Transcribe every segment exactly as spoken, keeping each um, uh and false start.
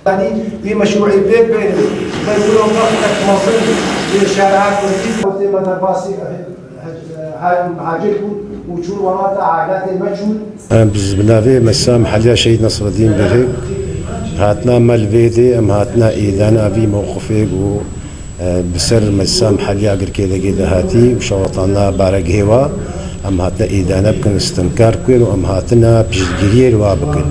Yanî vî meşrûî pêk bêne. Ji ber wilo wextek mezin li şer'a Kurdî, wextê me derbasî Hacir bûn û çûn welata aîlatê me çûn. Em bi navê Messam Heliya Şehîd Nasreddîn Birhik hatina me li vê dê, em hatina îdana vî mewqifê ku, e, bi ser Messam Heliya Girkê Legê de hatî û şewatana baregihê wa, em hatine îdane bikin, istinkar bikin û em hatine piştgiriyê li wa bikin.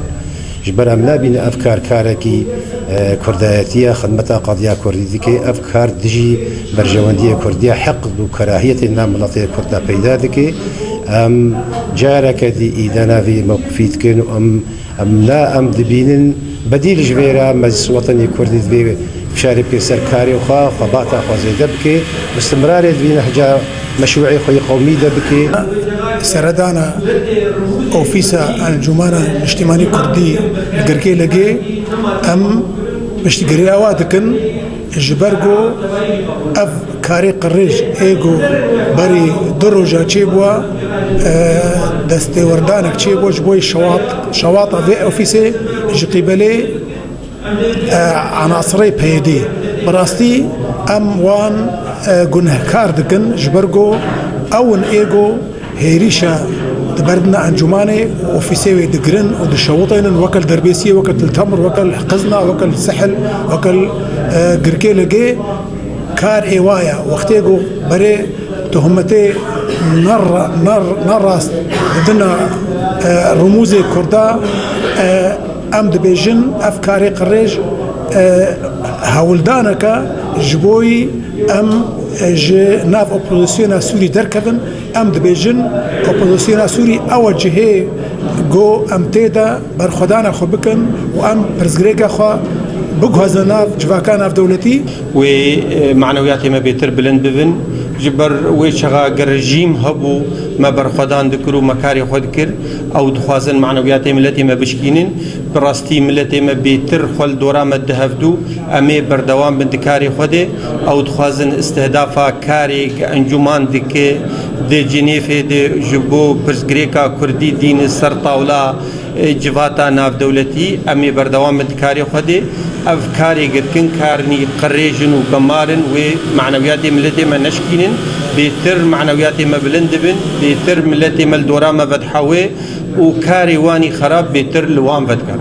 Ji ber em nabîne ev kar karekî, e, kurdayetî ye, xidmeta qadiya kurdî dike, ev kar dijî berjewendiyê kurdî ye, heqd û kerahiyetê nav miletê kurd de peyda dike. Em careke dî îdana vî mewqifî dikin û em, em na, em dibînin bedîl ji vê re Meclis Wetenî Kurdî divê fişarê bike ser karê xwe, xebata xwe zêde bike, istimrarê di vî nehca meşrûê xwe yê qewmî de bike. Seredana ofîsa Encûmana Niştimanî Kurdî li Girkê Legê, em piştgiriya wa dikin, ji ber ku ev karê qirêj ê ku berî du roja çêbûwa, e, destêwerdanek çêbû ji bo şewat-, şewata vê ofîsê ji qîbelê e, enasirê P Y D. Bi rastî em wan, e, gunehkar dikin, ji ber ku ew in ê ku hêrîşa di ber dina encûmanê û ofîsê wê digirin û dişewitênin, weke li Derbêsiyê, weke li Til Temir, weke li Qizna, weke li Sihil, weke li, e, Girkê Legê. Kar ê wa ye. Wextê ku berê tohmetê ner-, ner-, nerast didina, e, rumûzê Kurda, e, em dibêjin ev karê qirêj, e, hewldaneke ji bo yî em, e, ji nav opozisyona Sûrî derkevin. Em dibêjin opozisyona Sûrî ew e cihê ku em tê de berxwedana xwe bikin û em pirsgirêka xwe biguhezin nav civaka navdewletî. Wê, e, manewiyatê me bêtir bilind bibin. Ji ber wê çaxa ger rejîm hebû, me berxwedan dikir û me karê xwe dikir. Ew dixwazin manewiyatê miletê me bişkînin. Bi rastî miletê me bêtir xwe li dora me dihevdû. Em ê berdewam bin di karê xwe de. Ew dixwazin istihdafa karê ku encûman dike di Cinêfê de ji bo pirsgirêka kurdî dîne ser tawla, e, civata navdewletî. Em ê berdewam bin di karê xwe de. Ev karê girkin, karnî qirêj in û gemar in, wê manewiyatê miletê me neşkînin. Bêtir manewiyatê me bilind dibin, bêtir miletê me li dora me vedihewê û karê wanî xerab bêtir li wan vedigerin.